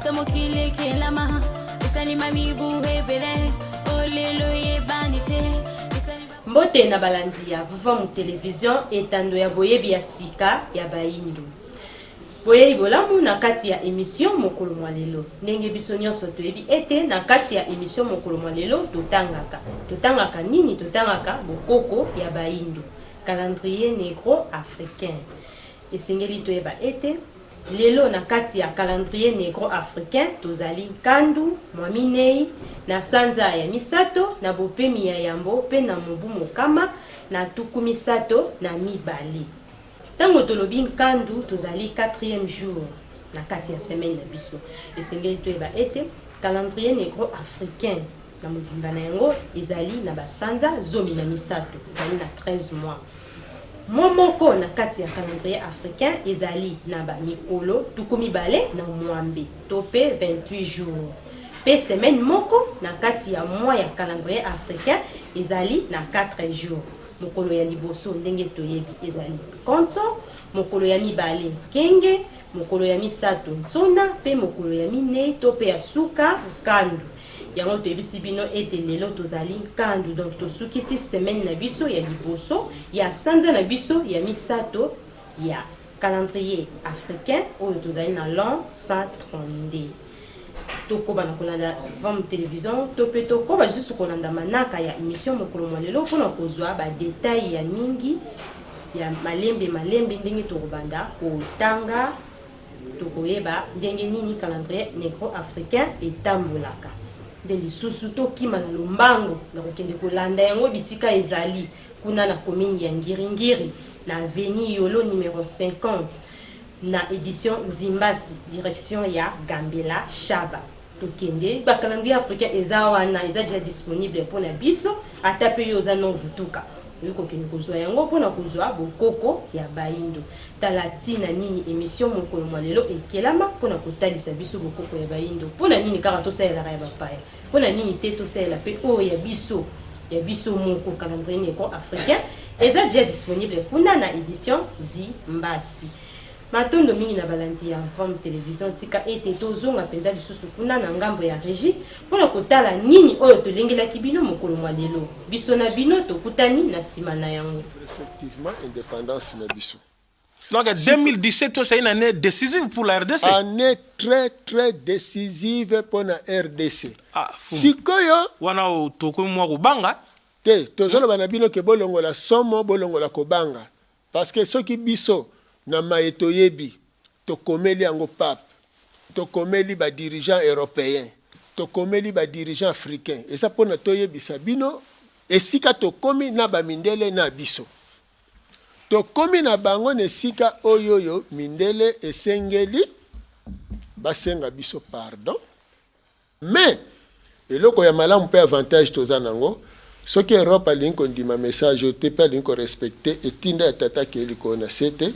Uta mokili ekelama esalima mibu ebele olelo eyebani te. Mbote na balandi ya Vuvamu Television, etando ya boyebi ya sika ya bayindo. Boyeyi bolamu na kati ya emission mokolo mwa lelo. Ndenge biso nionso toyebi ete na kati ya emission mokolo mwa lelo totangaka. Totangaka nini? Totangaka bokoko ya bayindo, calendrier negro africain. Esengeli toyeba ete lelo na kati ya calendrier negro africain tozali nkandu mwa minei na sanza ya misato na bopemi ya yambo mpe na mobu 132. Tango tolobi nkandu tozali quatrième jour na kati ya semaine na biso. Esengeli toyeba ete calendrier negro africain na mobimba na yango ezali na ba sanza 13, ezali na 13 mois. Mois moko na kati ya calendrier africain ezali na ba mikolo 28 to mpe 28 jours. Mpe semaine moko na kati ya mois ya calendrier africain ezali na 4 jours. Mokolo ya liboso ndenge toyebi ezali Nkonso, mokolo ya mibale Nkenge, mokolo ya misato Nsona mpe mokolo ya minei to mpe ya suka Nkandu. Yango toyebisi bino ete lelo tozali Nkandu, donc tosukisi semaine na biso ya liboso ya sanza na biso ya misato ya calendrier africain oyo tozali na l'an 132. Tokoba na kolanda Vam Television to mpe tokoba lisusu kolanda manaka ya emission mokolo mwa lelo mpo na kozwa ba details ya mingi ya malembe malembe ndenge tokobanda kotanga, tokoyeba ndenge nini calendrier negro-africain etambolaka. Nde lisusu tokima na lombango na kokende kolanda yango bisika ezali kuna na commune ya Ngiri-Ngiri na avenue Yolo numero 50. Na edition Nzimbasi, direction ya Gambela Shaba. Tokende, ba calendrier africain eza wana, eza dejà disponible pona biso, ata pe yo oza non vutuka, okoki kokende kozua yango pona kozua bokoko ya bayindo. Tala tina nini emission mokolo mwa lelo ekelama pona kotalisa biso bokoko ya bayindo. Pona nini kaka tosalelaka ya bapaya? Pona nini te tosalela pe oyo ya biso, ya biso moko, calendrier negro africain eza dejà disponible kuna na edition Zimbasi. Matondo mingi na balandi ya Vom Television, tika ete tozonga mpenza lisusu kuna na ngambo ya regie mpo na kotala nini oyo tolengelaki bino mokolo mwa lelo. Biso na bino tokutani na sima na yango. Effectivement independance na biso. Donc 2017 c'est une année décisive pour la RDC. Année très très décisive pour la RDC. Ah, sikoyo wana tokomi mwa kobanga te, tozoloba na bino ke bolongola somo, bolongola kobanga, parce que soki biso na maye toyebi, tokomeli yango pape, tokomeli ba dirigeants européens, tokomeli ba dirigeants africains, eza mpona toyebisa bino esika tokomi na bamindele na biso. Tokomi na bango na esika oyo oyo mindele esengeli basenga biso pardon. Mais eloko ya malamu mpe avantage toza nango, soki Europe alingi kondima message oyo te mpe alingi ko respecter etinda ya tata akei likolo na se te,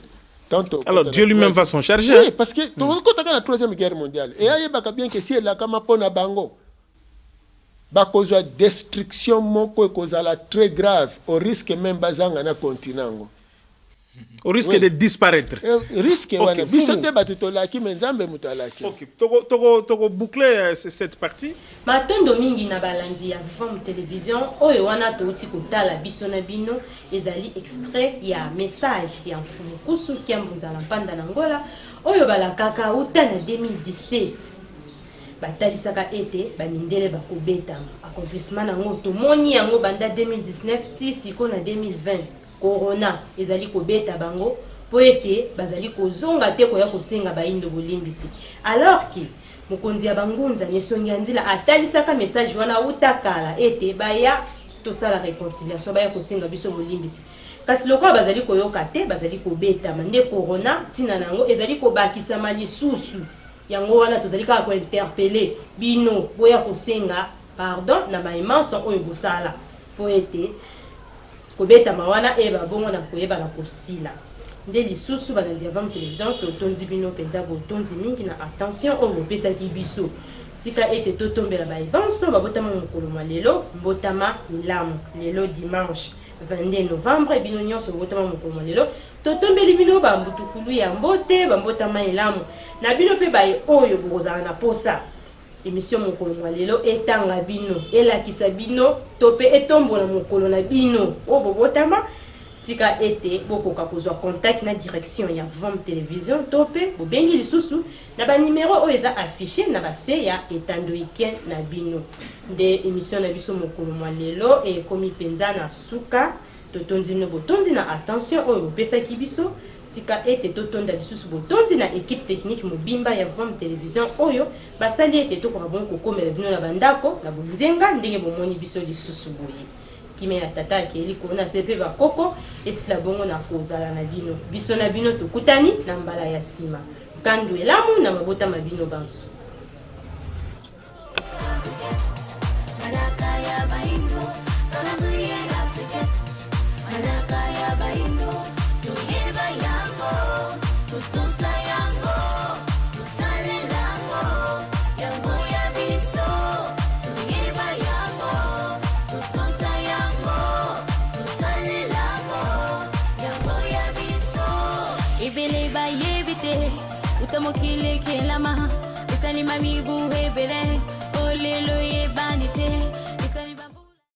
tant tokota Alors na Dieu lui-même va troisième s'en charger. Oui, parce que tokotaka na troisième guerre mondiale et ayebaka bien que si elakama mpo na bango, bakozwa destruction moko ekozala très grave, au risque meme bazanga na continent yango. Au risque Oui. de disparaître. Risque Ok, wana biso Fumu. te bato tolaki, mais Nzambe moto alaki. Ok, toko toko toko boucler cette partie. Matondo mingi na balandi ya Vom Television, oyo wana touti kotala biso na bino ezali extrait ya message ya Mfumu Kusu Kiambu Nzala Mpanda na Angola oyo balakaka uta na 2017. Batalisaka ete ba mindele bakobetama. Accomplissement na yango tomoni yango banda 2019 tii sikoyo na 2020. Corona ezali kobeta bango mpo ete bazali kozonga te koya kosenga bayindo bolimbisi. Alors que mokonzi ya ba ngunza Nesongi ya Nzila atalisaka message wana uta kala ete baya tosala reconciliation, baya kosenga biso bolimbisi. Kasi lokola bazali koyoka te, bazali kobetama. Nde corona tina na yango ezali kobakisama lisusu. Yango wana tozali kaka ko interpeller bino boya kosenga pardon na maye manso oyo bosala mpo ete kobetama wana eyeba bongo na koyeba na kosila. Nde lisusu balandi ya Vam Television totondi bino mpenza botondi mingi na attention oyo bopesaki biso. Tika ete totombela baye banso babotama mokolo mwa lelo mbotama elamu. Lelo dimanche. 22 novembre. Bino nyonso bobotama mokolo mwa lelo, totombeli bino bambutukulu ya mbote, bambotama elamu na bino. Mpe baye oyo bokozala na posa emission mokolo mwa lelo etanga bino, elakisa bino to mpe etombola mokolo na bino oyo bobotama, tika ete bokoka kozwa contact na direction ya Vom Television to mpe bobengi lisusu na banimero oyo eza affiché na base ya etando ike na bino. Nde emission na biso mokolo mwa lelo ekomi mpenza na suka. Totondi bino botondi na attention oyo bopesaki biso. Tika ete totonda lisusu botondi na equipe technique mobimba ya Vom Television oyo basali ete tokoka bongo kokomela bino na bandako na bonzenga ndenge bomoni biso lisusu boye. Kimia ya Tata akei likolo na se mpe bakoko esila bongo na kozala na bino. Biso na bino tokutani na mbala ya nsima. Nkandu elamu na mabota ma bino banso. Manaka ya baindo, calendrier africain. Manaka ya baindo, toyeba yango, totosa yango, tosalela yango, yango ya biso. Toyeba yango, totosa yango, tosalela yango, yango ya biso. Ebele bayebi te uta mokili ekelama, esalima mibu ebele, olelo eyebani te.